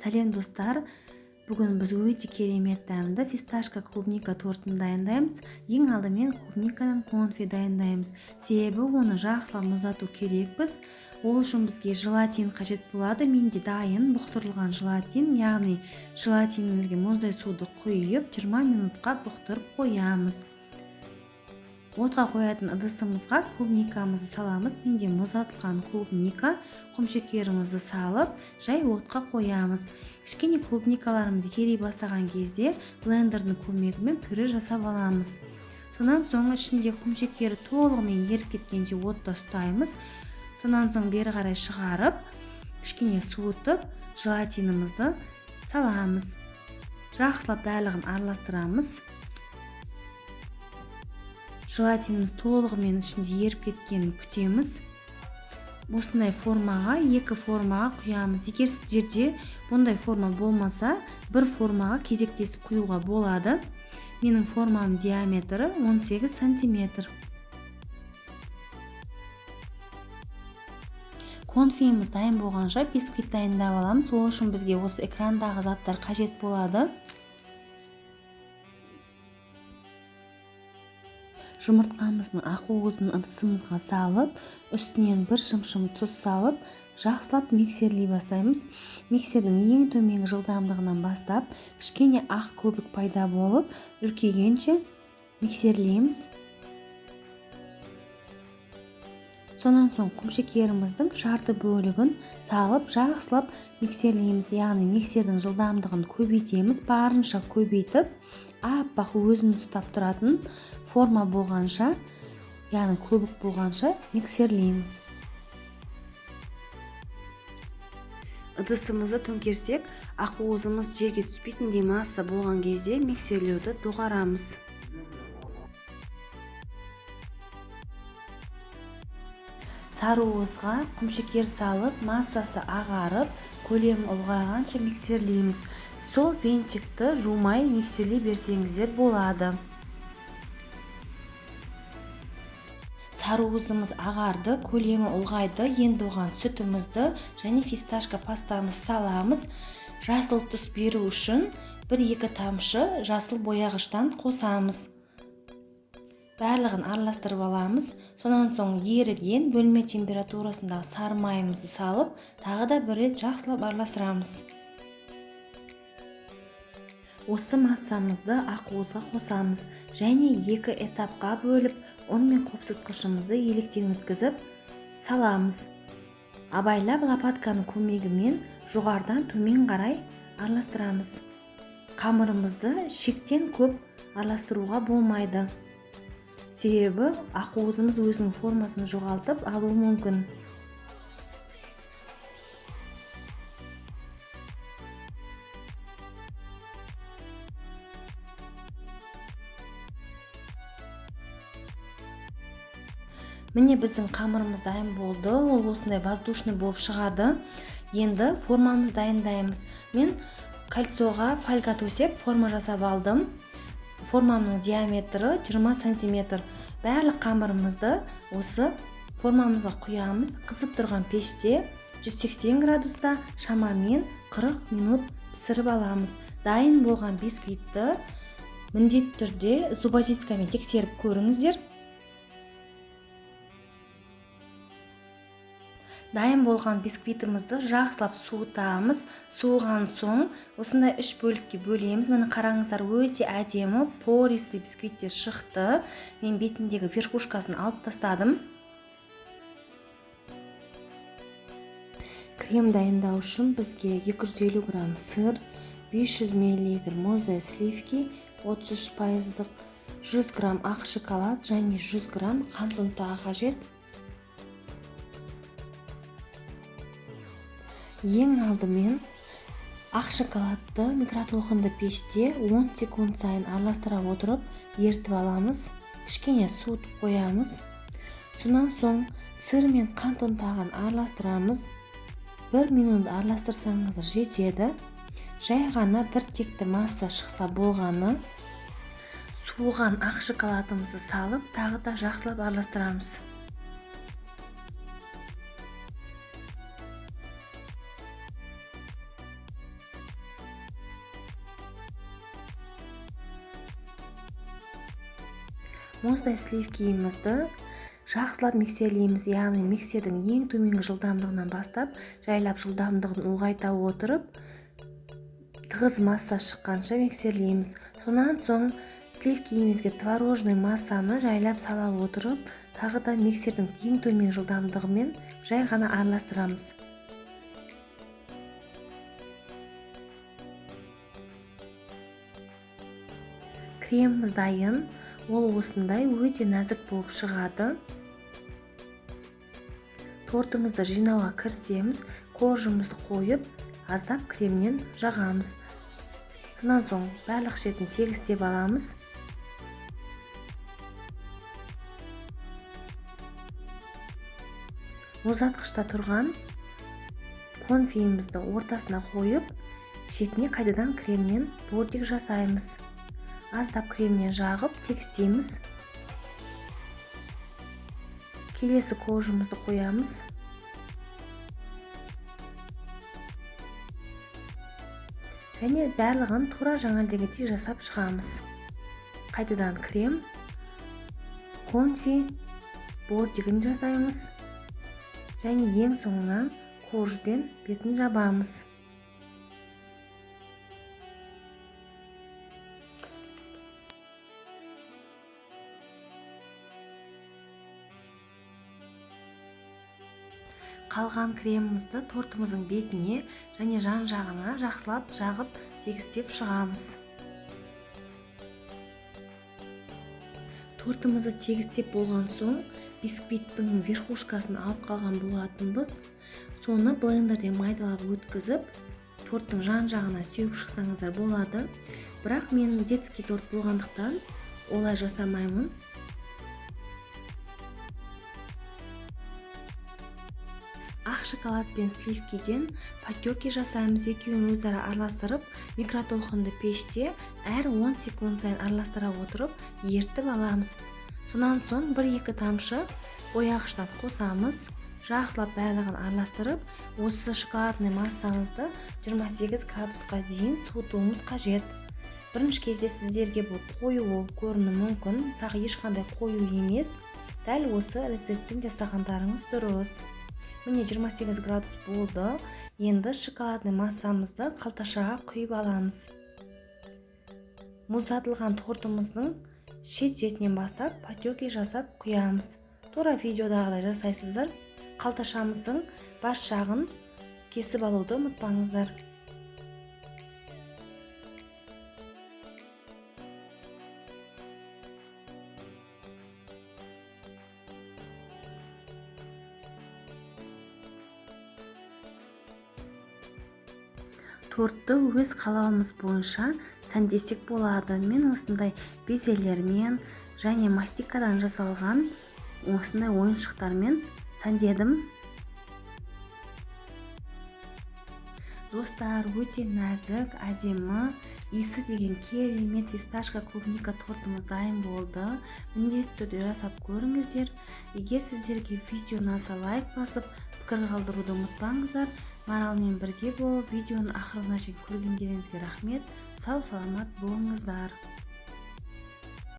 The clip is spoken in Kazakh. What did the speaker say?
Сәлем достар. Бүгін біз өте керемет дәмді фисташка клубника тортын дайындаймыз. Ең алдымен клубникадан конфи дайындаймыз. Себебі оны жақсылап мұздату керекпіз. Ол үшін бізге желатин қажет болады. Менде дайын бұқтырылған желатин, яғни желатинімізге мұздай суды құйып 20 минутқа бұқтырып қоямыз. Отқа қоятын ыдысымызға клубникамызды саламыз. Менде мұздатылған клубника, құмшекерімізді салып, жай отқа қоямыз. Кішкене клубникаларымыз ери бастаған кезде блендердің көмегімен пюре жасап аламыз. Сонан соң ішінде құмшекері толығымен еріп кеткенше отта ұстаймыз. Сонан соң бері қарай шығарып, кішкене суытып, желатинімізді саламыз. Жақсылап барлығын араластырамыз. Желатиніміз толығымен ішінде еріп кеткенін күтеміз. Осындай формаға, екі формаға құямыз. Егер сіздерде бұндай форма болмаса, бір формаға кезектесіп құюға болады. Менің формам диаметрі 18 сантиметр. Конфиіміз дайын болғанша бисквит дайындап аламыз. Ол үшін бізге осы экрандағы заттар қажет болады. Жұмыртқамыздың ақуызын ыдысымызға салып, үстінен бір шымшым тұз салып, жақсылап миксерлей бастаймыз. Миксердің ең төменгі жылдамдығынан бастап, кішкене ақ көбік пайда болып, үлкейгенше миксерлейміз. Сонан соң құмшекеріміздің жарты бөлігін салып, жақсылап миксерлейміз. Яғни миксердің жылдамдығын көбейтеміз, барынша көбейтіп, аппақ өзін ұстап тұратын форма болғанша, яғни көбік болғанша миксерлейміз. Ыдысымызды төңкерсек, ақуызымыз жерге түспейтіндей масса болған кезде миксерлеуді доғарамыз. Сарыуызға құмшекер салып, массасы ағарып, көлемі ұлғайғанша миксерлейміз. Сол венчикті жумай миксерлей берсеңіздер болады. Сарыуызымыз ағарды, көлемі ұлғайды. Енді оған сүтімізді және фисташка пастамызды саламыз. Жасыл түс беру үшін 1-2 тамшы жасыл бояғыштан қосамыз. Барлығын араластырып аламыз. Сонан соң еріген бөлме температурасындағы сары майымызды салып, тағы да бір рет жақсылап араластырамыз. Осы массамызды ақуызға қосамыз және екі этапқа бөліп, ұн мен қопсытқышымызды електен өткізіп саламыз. Абайлап лопатканың көмегімен жоғарыдан төмен қарай араластырамыз. Қамырымызды шектен көп араластыруға болмайды. Себебі ақуызымыз өзінің формасын жоғалтып алуы мүмкін. Міне біздің қамырымыз дайын болды. Ол осындай воздушный болып шығады. Енді формамызды дайындаймыз. Мен кольцоға фольга төсеп форма жасап алдым. Формамның диаметрі 20 сантиметр. Барлық қамырымызды осы формамызға құямыз. Қызып тұрған пеште 180 градуста шамамен 40 минут пісіріп аламыз. Дайын болған бисквитті міндетті түрде зубочисткамен тексеріп көріңіздер. Дайын болған бисквитімізді жақсылап суытамыз. Суыған соң осындай үш бөлікке бөлеміз. Міне қараңыздар, өте әдемі пористый бисквиттер шықты. Мен бетіндегі верхушкасын алып тастадым. Крем дайындау үшін бізге 250 грамм сыр, 500 мл мұздай сливки, 33%, 100 грамм ақ шоколад және 100 грамм қант ұнтағы қажет. Ең алдымен ақ шоколадты микротолқынды пеште 10 секунд сайын араластыра отырып ерітіп аламыз. Кішкене суытып қоямыз. Сонан соң сыр мен қант ұнтағын араластырамыз. 1 минут араластырсаңыздар жетеді. Жай ғана бір текті масса шықса болғаны. Суыған ақ шоколадымызды салып, тағы да жақсылап араластырамыз. Мұздай сливкиімізді жақсылап миксерлейміз, яғни миксердің ең төменгі жылдамдығынан бастап, жайлап жылдамдығын ұлғайта отырып, тығыз масса шыққанша миксерлейміз. Сонан соң сливкиімізге творожный массаны жайлап сала отырып, тағы да миксердің ең төмен жылдамдығымен жай ғана араластырамыз. Креміміз дайын. Ол осындай өте нәзік болып шығады. Тортымызды жинауға кірісеміз. Коржымызды қойып, аздап кремнен жағамыз. Сонан соң барлық шетін тегістеп аламыз. Мұздатқышта тұрған конфиімізді ортасына қойып, шетіне қайтадан кремнен бортик жасаймыз. Аздап кремнен жағып тегістейміз. Келесі коржымызды қоямыз. Және барлығын тура жаңағыдегідей жасап шығамыз. Қайтадан крем, конфи, бортигін жасаймыз. Және ең соңынан коржбен бетін жабамыз. Қалған кремімізді тортымыздың бетіне және жан-жағына жақсылап жағып тегістеп шығамыз. Тортымызды тегістеп болған соң бисквиттің верхушкасын алып қалған болатынбыз. Соны блендерде майдалап өткізіп, торттың жан-жағына сеуіп шықсаңыздар болады. Бірақ мен детский торт болғандықтан олай жасамаймын. Ақ шоколад пен сливкиден патеки жасаймыз. Екеуін өзара араластырып, микротолқынды пеште әр 10 секунд сайын араластыра отырып, ерітіп аламыз. Сонан соң 1-2 тамшы бояғыштан қосамыз. Жақсылап барлығын араластырып, осы шоколадный массамызды 28 градусқа дейін суытуымыз қажет. Бірінші кезде сіздерге бұл қою болып көрінуі мүмкін, бірақ ешқандай қою емес. Дәл осы рецептпен жасағандарыңыз дұрыс. Міне 28 градус болды. Енді шоколадный массамызды қалташаға құйып аламыз. Мұздатылған тортымыздың шет-шетінен бастап патеки жасап құямыз. Тура видеодағыдай жасайсыздар. Қалташамыздың бас жағын кесіп алуды ұмытпаңыздар. Тортты өз қалауымыз бойынша сәндесек болады. Мен осындай безелермен және мастикадан жасалған осындай ойыншықтармен сәндедім. Достар, өте нәзік, әдемі, иісі деген керемет фисташка клубника тортымыз дайын болды. Міндетті түрде жасап көріңіздер. Егер сіздерге видео ұнаса, лайк басып, пікір қалдыруды ұмытпаңыздар. Маралмен бірге болып, видеоның ақырына шейін көргендеріңізге рахмет. Сау саламат болыңыздар.